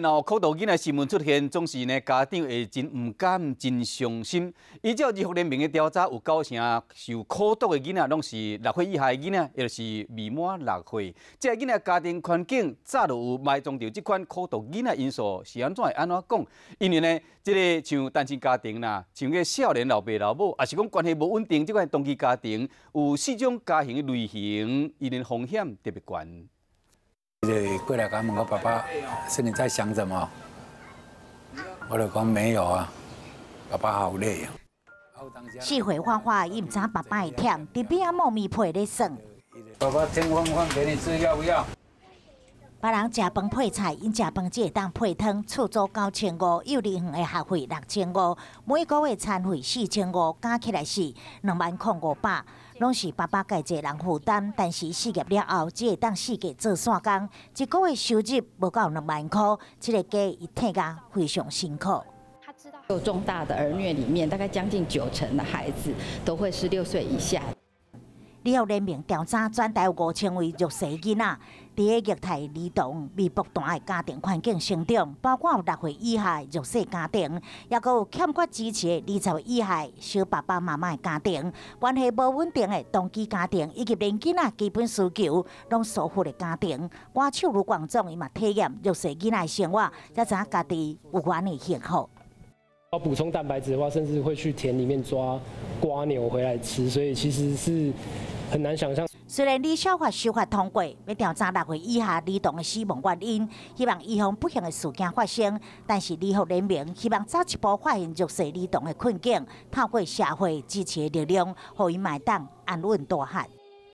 若苦毒囡仔新聞出現，總是呢家長會真毋甘、真傷心。依照兒福聯盟的調查，有九成受苦毒的囡仔，攏是六歲以下的囡仔，也就是未滿六歲。這个囡仔家庭環境早就有埋藏著這款苦毒囡仔因素，是按怎會按怎講？因為呢，這个像單親家庭啦，像個少年老爸老母，抑是講關係無穩定，這款單親家庭有四種家庭的類型，𪜶的風險特別懸。過來共問我爸爸，心裡在想什麼？我就講沒有啊，爸爸好累啊。 4歲歡歡，伊毋知爸爸會忝，佇邊仔摸棉被咧耍。爸爸蒸飯飯給你吃，要不要？別人食飯配菜，𪜶食飯只會當配湯。厝租9500，幼兒園的學費6500，每個月餐費4500，加起來是20,500，攏是爸爸家一个人負擔。但是失業了後，只會當四界做散工，一個月收入無夠2萬箍，這个家伊退甲非常辛苦。有重大的兒虐裡面，大概將近九成的孩子都會是6歲以下。兒福聯盟調查，全台有5000位弱勢囡仔，佇个虐待兒童未爆彈的家庭環境成長，包括有六歲以下的弱勢家庭，抑閣有欠缺支持的20歲以下小爸爸媽媽的家庭，關係無穩定的同居家庭，以及連囡仔基本需求攏疏忽的家庭。歌手盧廣仲伊嘛體驗弱勢囡仔的生活，才知影家己有偌呢幸福。要補充蛋白質的話，甚至會去田裡面抓蝸牛回來吃，所以其實是很難想象。雖然李小法修法通過，欲調查六歲以下兒童的死亡原因，希望預防不幸的事件發生。但是兒福聯盟希望早一步發現弱勢兒童的困境，透過社會支持的力量，予𪜶嘛會當安穩大漢。